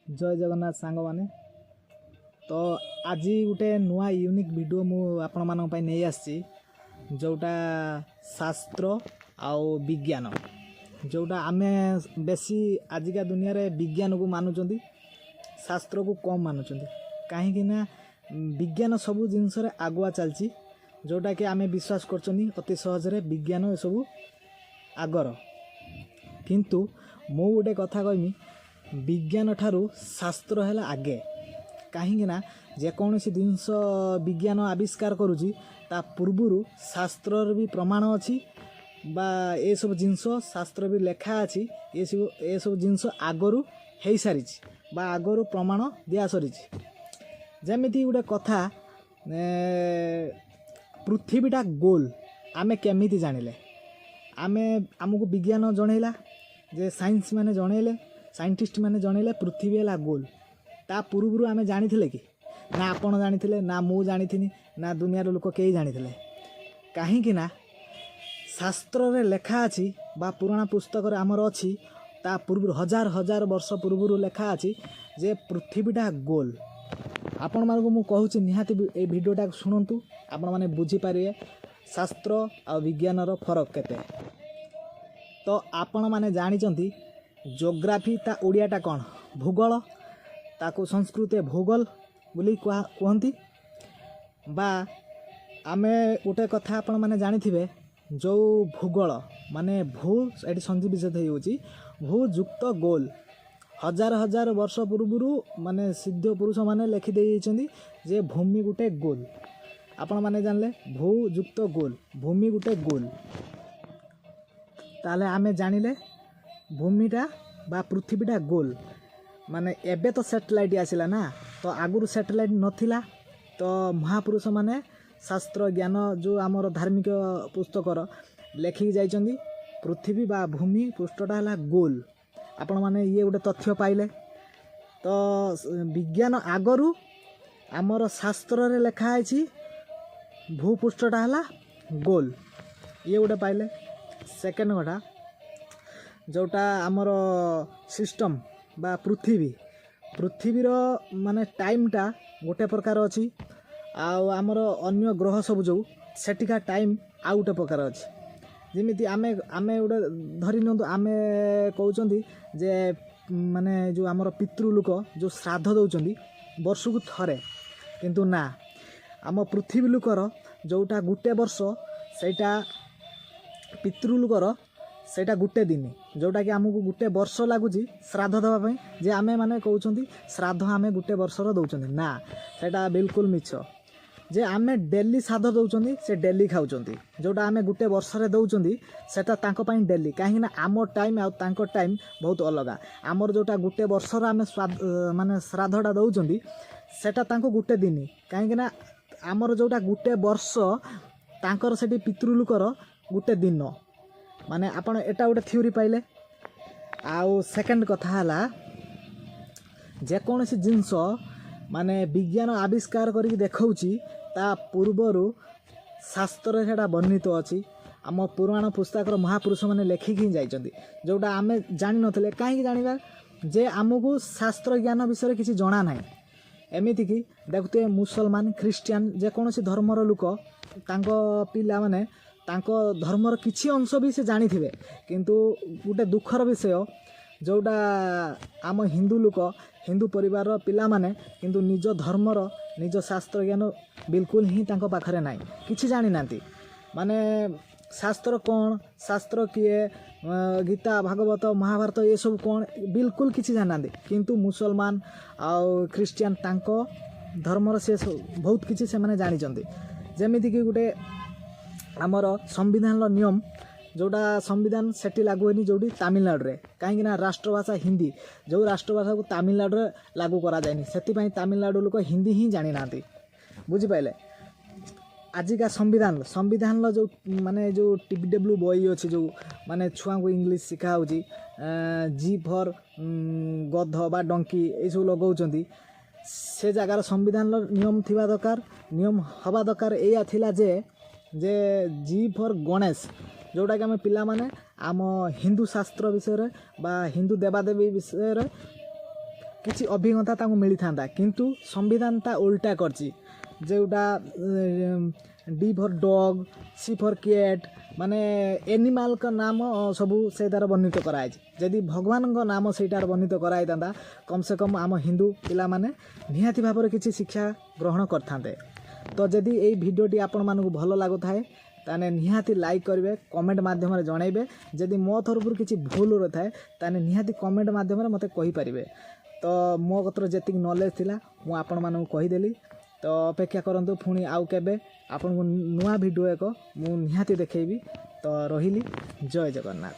ଜୟ ଜଗନ୍ନାଥ ସାଙ୍ଗମାନେ। ତ ଆଜି ଗୋଟେ ନୂଆ ୟୁନିକ୍ ଭିଡ଼ିଓ ମୁଁ ଆପଣମାନଙ୍କ ପାଇଁ ନେଇ ଆସିଛି, ଯେଉଁଟା ଶାସ୍ତ୍ର ଆଉ ବିଜ୍ଞାନ। ଯେଉଁଟା ଆମେ ବେଶୀ ଆଜିକା ଦୁନିଆରେ ବିଜ୍ଞାନକୁ ମାନୁଛନ୍ତି, ଶାସ୍ତ୍ରକୁ କମ୍ ମାନୁଛନ୍ତି। କାହିଁକି ନା ବିଜ୍ଞାନ ସବୁ ଜିନିଷରେ ଆଗୁଆ ଚାଲିଛି, ଯେଉଁଟାକି ଆମେ ବିଶ୍ୱାସ କରୁଛନ୍ତି ଅତି ସହଜରେ ବିଜ୍ଞାନ ଏସବୁ ଆଗର। କିନ୍ତୁ ମୁଁ ଗୋଟେ କଥା କହିମି, ବିଜ୍ଞାନ ଠାରୁ ଶାସ୍ତ୍ର ହେଲା ଆଗେ। କାହିଁକି ନା ଯେକୌଣସି ଜିନିଷ ବିଜ୍ଞାନ ଆବିଷ୍କାର କରୁଛି, ତା ପୂର୍ବରୁ ଶାସ୍ତ୍ରର ବି ପ୍ରମାଣ ଅଛି ବା ଏସବୁ ଜିନିଷ ଶାସ୍ତ୍ର ବି ଲେଖା ଅଛି। ଏସବୁ ଜିନିଷ ଆଗରୁ ହେଇସାରିଛି ବା ଆଗରୁ ପ୍ରମାଣ ଦିଆସରିଛି। ଯେମିତି ଗୋଟେ କଥା, ପୃଥିବୀଟା ଗୋଲ ଆମେ କେମିତି ଜାଣିଲେ? ଆମକୁ ବିଜ୍ଞାନ ଜଣେଇଲା ଯେ ସାଇନ୍ସ ମାନେ ଜଣେଇଲେ, ସାଇଣ୍ଟିଷ୍ଟ ମାନେ ଜଣେଇଲେ ପୃଥିବୀ ହେଲା ଗୋଲ। ତା ପୂର୍ବରୁ ଆମେ ଜାଣିଥିଲେ କି? ନା ଆପଣ ଜାଣିଥିଲେ, ନା ମୁଁ ଜାଣିଥିନି, ନା ଦୁନିଆର ଲୋକ କେହି ଜାଣିଥିଲେ। କାହିଁକି ନା ଶାସ୍ତ୍ରରେ ଲେଖା ଅଛି ବା ପୁରାଣ ପୁସ୍ତକରେ ଆମର ଅଛି, ତା ପୂର୍ବରୁ ହଜାର ହଜାର ବର୍ଷ ପୂର୍ବରୁ ଲେଖା ଅଛି ଯେ ପୃଥିବୀଟା ଗୋଲ। ଆପଣମାନଙ୍କୁ ମୁଁ କହୁଛି, ନିହାତି ଏଇ ଭିଡ଼ିଓଟାକୁ ଶୁଣନ୍ତୁ, ଆପଣମାନେ ବୁଝିପାରିବେ ଶାସ୍ତ୍ର ଆଉ ବିଜ୍ଞାନର ଫରକ କେତେ। ତ ଆପଣମାନେ ଜାଣିଛନ୍ତି ଜୋଗ୍ରାଫି, ତା ଓଡ଼ିଆଟା କ'ଣ? ଭୂଗୋଳ। ତାକୁ ସଂସ୍କୃତରେ ଭୂଗୋଳ ବୋଲି କୁହନ୍ତି। ବା ଆମେ ଗୋଟେ କଥା ଆପଣମାନେ ଜାଣିଥିବେ, ଯେଉଁ ଭୂଗୋଳ ମାନେ ଭୂ, ଏଠି ସନ୍ଧି ବିଚ୍ଛେଦ ହେଇଯାଉଛି, ଭୂଯୁକ୍ତ ଗୋଲ। ହଜାର ହଜାର ବର୍ଷ ପୂର୍ବରୁ ମାନେ ସିଦ୍ଧ ପୁରୁଷମାନେ ଲେଖି ଦେଇଯାଇଛନ୍ତି ଯେ ଭୂମି ଗୋଟେ ଗୋଲ। ଆପଣମାନେ ଜାଣିଲେ ଭୂଯୁକ୍ତ ଗୋଲ, ଭୂମି ଗୋଟେ ଗୋଲ। ତାହେଲେ ଆମେ ଜାଣିଲେ ଭୂମିଟା ବା ପୃଥିବୀଟା ଗୋଲ। ମାନେ ଏବେ ତ ସ୍ୟାଟେଲାଇଟ୍ ଆସିଲା ନା, ତ ଆଗରୁ ସ୍ୟାଟେଲାଇଟ୍ ନଥିଲା। ତ ମହାପୁରୁଷମାନେ ଶାସ୍ତ୍ର ଜ୍ଞାନ ଯେଉଁ ଆମର ଧାର୍ମିକ ପୁସ୍ତକର ଲେଖିକି ଯାଇଛନ୍ତି, ପୃଥିବୀ ବା ଭୂମି ପୃଷ୍ଠଟା ହେଲା ଗୋଲ। ଆପଣମାନେ ଇଏ ଗୋଟେ ତଥ୍ୟ ପାଇଲେ। ତ ବିଜ୍ଞାନ ଆଗରୁ ଆମର ଶାସ୍ତ୍ରରେ ଲେଖା ହେଇଛି ଭୂପୃଷ୍ଠଟା ହେଲା ଗୋଲ। ଇଏ ଗୋଟେ ପାଇଲେ। ସେକେଣ୍ଡ କଥା, ଯେଉଁଟା ଆମର ସିଷ୍ଟମ୍ ବା ପୃଥିବୀର ମାନେ ଟାଇମ୍ଟା ଗୋଟେ ପ୍ରକାର ଅଛି, ଆଉ ଆମର ଅନ୍ୟ ଗ୍ରହ ସବୁ ଯେଉଁ ସେଠିକା ଟାଇମ୍ ଆଉ ଗୋଟେ ପ୍ରକାର ଅଛି। ଯେମିତି ଆମେ ଗୋଟେ ଧରି ନିଅନ୍ତୁ, ଆମେ କହୁଛନ୍ତି ଯେ ମାନେ ଯେଉଁ ଆମର ପିତୃଲୋକ ଯେଉଁ ଶ୍ରାଦ୍ଧ ଦେଉଛନ୍ତି ବର୍ଷକୁ ଥରେ, କିନ୍ତୁ ନା, ଆମ ପୃଥିବୀ ଲୋକର ଯେଉଁଟା ଗୋଟେ ବର୍ଷ, ସେଇଟା ପିତୃଲୋକର ସେଇଟା ଗୋଟେ ଦିନ, ଯେଉଁଟାକି ଆମକୁ ଗୋଟେ ବର୍ଷ ଲାଗୁଛି ଶ୍ରାଦ୍ଧ ଦେବା ପାଇଁ। ଯେ ଆମେ ମାନେ କହୁଛନ୍ତି ଶ୍ରାଦ୍ଧ ଆମେ ଗୋଟେ ବର୍ଷର ଦେଉଛନ୍ତି, ନା, ସେଇଟା ବିଲକୁଲ ମିଛ। ଯେ ଆମେ ଡେଲି ଶ୍ରାଦ୍ଧ ଦେଉଛନ୍ତି, ସେ ଡେଲି ଖାଉଛନ୍ତି। ଯେଉଁଟା ଆମେ ଗୋଟେ ବର୍ଷରେ ଦେଉଛନ୍ତି, ସେଇଟା ତାଙ୍କ ପାଇଁ ଡେଲି। କାହିଁକିନା ଆମ ଟାଇମ୍ ଆଉ ତାଙ୍କ ଟାଇମ୍ ବହୁତ ଅଲଗା। ଆମର ଯେଉଁଟା ଗୋଟେ ବର୍ଷର ଆମେ ମାନେ ଶ୍ରାଦ୍ଧଟା ଦେଉଛନ୍ତି, ସେଇଟା ତାଙ୍କୁ ଗୋଟେ ଦିନ। କାହିଁକିନା ଆମର ଯେଉଁଟା ଗୋଟେ ବର୍ଷ, ତାଙ୍କର ସେଠି ପିତୃଲୋକର ଗୋଟେ ଦିନ। ମାନେ ଆପଣ ଏଟା ଗୋଟେ ଥିଓରି ପାଇଲେ। ଆଉ ସେକେଣ୍ଡ କଥା ହେଲା, ଯେକୌଣସି ଜିନିଷ ମାନେ ବିଜ୍ଞାନ ଆବିଷ୍କାର କରିକି ଦେଖାଉଛି, ତା ପୂର୍ବରୁ ଶାସ୍ତ୍ରରେ ସେଇଟା ବର୍ଣ୍ଣିତ ଅଛି। ଆମ ପୁରାଣ ପୁସ୍ତକର ମହାପୁରୁଷମାନେ ଲେଖିକି ହିଁ ଯାଇଛନ୍ତି, ଯେଉଁଟା ଆମେ ଜାଣିନଥିଲେ। କାହିଁକି ଜାଣିବା ଯେ ଆମକୁ ଶାସ୍ତ୍ର ଜ୍ଞାନ ବିଷୟରେ କିଛି ଜଣା ନାହିଁ? ଏମିତିକି ଦେଖୁଥିବେ, ମୁସଲମାନ, ଖ୍ରୀଷ୍ଟିଆନ, ଯେକୌଣସି ଧର୍ମର ଲୋକ, ତାଙ୍କ ପିଲାମାନେ ତାଙ୍କ ଧର୍ମର କିଛି ଅଂଶ ବି ସେ ଜାଣିଥିବେ। କିନ୍ତୁ ଗୋଟେ ଦୁଃଖର ବିଷୟ, ଯେଉଁଟା ଆମ ହିନ୍ଦୁ ଲୋକ, ହିନ୍ଦୁ ପରିବାରର ପିଲାମାନେ କିନ୍ତୁ ନିଜ ଧର୍ମର, ନିଜ ଶାସ୍ତ୍ର ଜ୍ଞାନ ବିଲକୁଲ ହିଁ ତାଙ୍କ ପାଖରେ ନାହିଁ, କିଛି ଜାଣିନାହାନ୍ତି। ମାନେ ଶାସ୍ତ୍ର କ'ଣ, ଶାସ୍ତ୍ର କିଏ, ଗୀତା, ଭାଗବତ, ମହାଭାରତ ଏସବୁ କ'ଣ, ବିଲକୁଲ କିଛି ଜାଣିନାହାନ୍ତି। କିନ୍ତୁ ମୁସଲମାନ ଆଉ ଖ୍ରୀଷ୍ଟିଆନ ତାଙ୍କ ଧର୍ମର ସେ ବହୁତ କିଛି ସେମାନେ ଜାଣିଛନ୍ତି। ଯେମିତିକି ଗୋଟେ ଆମର ସମ୍ବିଧାନର ନିୟମ, ଯେଉଁଟା ସମ୍ବିଧାନ ସେଠି ଲାଗୁ ହେଇନି ଯେଉଁଠି ତାମିଲନାଡ଼ୁରେ। କାହିଁକିନା ରାଷ୍ଟ୍ରଭାଷା ହିନ୍ଦୀ, ଯେଉଁ ରାଷ୍ଟ୍ରଭାଷାକୁ ତାମିଲନାଡ଼ୁରେ ଲାଗୁ କରାଯାଇନି, ସେଥିପାଇଁ ତାମିଲନାଡ଼ୁ ଲୋକ ହିନ୍ଦୀ ହିଁ ଜାଣିନାହାନ୍ତି। ବୁଝିପାରିଲେ? ଆଜିକା ସମ୍ବିଧାନର ଯେଉଁ ମାନେ ଯେଉଁ ଟିଡବ୍ଲ୍ୟୁ ବହି ଅଛି, ଯେଉଁ ମାନେ ଛୁଆଙ୍କୁ ଇଂଲିଶ ଶିଖା ହେଉଛି, ଜି ଫର୍ ଗଧ ବା ଡଙ୍କି ଏଇସବୁ ଲଗାଉଛନ୍ତି, ସେ ଜାଗାର ସମ୍ବିଧାନର ନିୟମ ଥିବା ଦରକାର, ନିୟମ ହେବା ଦରକାର ଏଇଆ ଥିଲା ଯେ ଜି ଫର୍ ଗଣେଶ, ଯେଉଁଟାକି ଆମେ ପିଲାମାନେ ଆମ ହିନ୍ଦୁ ଶାସ୍ତ୍ର ବିଷୟରେ ବା ହିନ୍ଦୁ ଦେବାଦେବୀ ବିଷୟରେ କିଛି ଅଭିଜ୍ଞତା ତାଙ୍କୁ ମିଳିଥାନ୍ତା। କିନ୍ତୁ ସମ୍ବିଧାନ ତା ଓଲଟା କରିଛି, ଯେଉଁଟା D for dog, C for cat, ମାନେ ଏନିମାଲ୍ଙ୍କ ନାମ ସବୁ ସେ ତାର ବର୍ଣ୍ଣିତ କରାଯାଇଛି। ଯଦି ଭଗବାନଙ୍କ ନାମ ସେଇଟାର ବର୍ଣ୍ଣିତ କରାଯାଇଥାନ୍ତା, କମ୍ ସେ କମ୍ ଆମ ହିନ୍ଦୁ ପିଲାମାନେ ନିହାତି ଭାବରେ କିଛି ଶିକ୍ଷା ଗ୍ରହଣ କରିଥାନ୍ତେ। ତ ଯଦି ଏଇ ଭିଡ଼ିଓଟି ଆପଣମାନଙ୍କୁ ଭଲ ଲାଗୁଥାଏ, ତାହେଲେ ନିହାତି ଲାଇକ୍ କରିବେ, କମେଣ୍ଟ ମାଧ୍ୟମରେ ଜଣାଇବେ। ଯଦି ମୋ ତରଫରୁ କିଛି ଭୁଲ ରହିଥାଏ, ତାହେଲେ ନିହାତି କମେଣ୍ଟ ମାଧ୍ୟମରେ ମୋତେ କହିପାରିବେ। ତ ମୋ କତିରେ ଯେତିକି ନଲେଜ୍ ଥିଲା, ମୁଁ ଆପଣମାନଙ୍କୁ କହିଦେଲି। ତ ଅପେକ୍ଷା କରନ୍ତୁ, ପୁଣି ଆଉ କେବେ ଆପଣଙ୍କୁ ନୂଆ ଭିଡ଼ିଓ ଏକ ମୁଁ ନିହାତି ଦେଖେଇବି। ତ ରହିଲି, ଜୟ ଜଗନ୍ନାଥ।